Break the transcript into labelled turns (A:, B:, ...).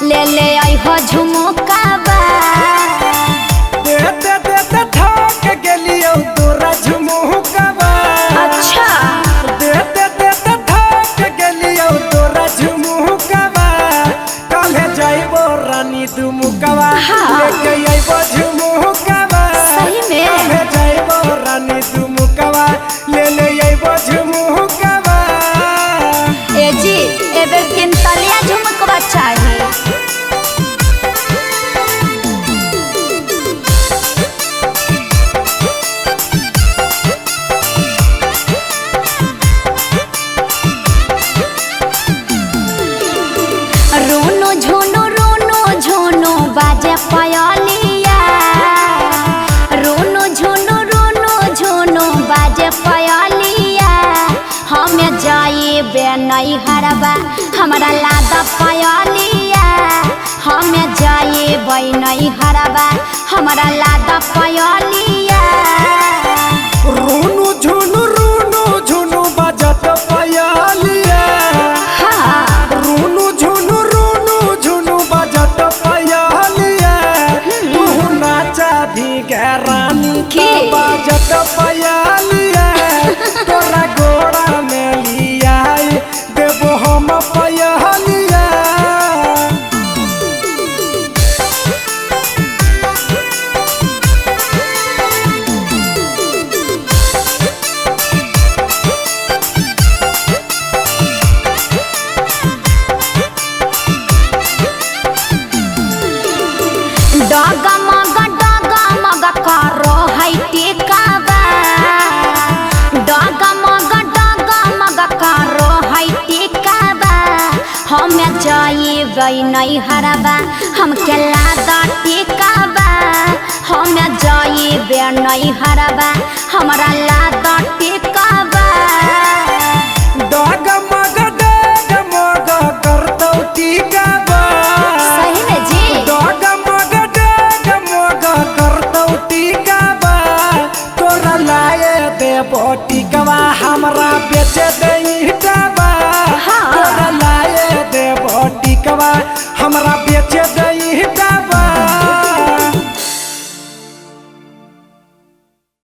A: ले ले अइहो झुमकावा।
B: देते देते थक गेलियौ तोरा झुमुकवा।
A: अच्छा।
B: देते देते थक गेलियौ तोरा झुमुकवा। काल्हे जइबो रानी दुमुकवा।
A: हाँ।
B: लेके अइबो झुमुकवा।
A: सही में।
B: काल्हे जइबो रानी दुमुकवा, ले ले अइबो झुमुकवा।
A: ए जी, एबेर तीन तलिया झुमकवा चाही। रोनो झोनो रोनो झोनो बाजे पयलिया, रोनो झोनो रोनो झोनो बाजे पयलिया। हमें जाइबे नैहरबा हमरा लाद पयलिया। हमें जाइबे नैहरबा हमरा लाद पयलिया।
B: रोनू झुनू रोनू झुनू बाजत पयलिया।
A: हाँ।
B: रूनू झुनू रूनू झुनू बाजत पयलिया। तू नाचा भी गे रानी
A: की?
B: बाजत पयलिया। तोरा गोड़ा में लिया देबो हम पयलिया।
A: डगमग डगमग करो है टिकावा, डगमग डगमग करो है टिकावा। हमें जाइबै नैहरबा हमके लाद टिकावा। हमें जाइबै नैहरबा हमरा लाद टिकावा।
B: डगमग डगमग करतौ टिकावा।
A: सही में जी।
B: डगमग डगमग करतौ टिकावा। तोरा लाए देबो टिकवा हमरा बेचे दे ईटावा।
A: हाँ।
B: तोरा लाए देबो टिकवा हमरा बेचे दे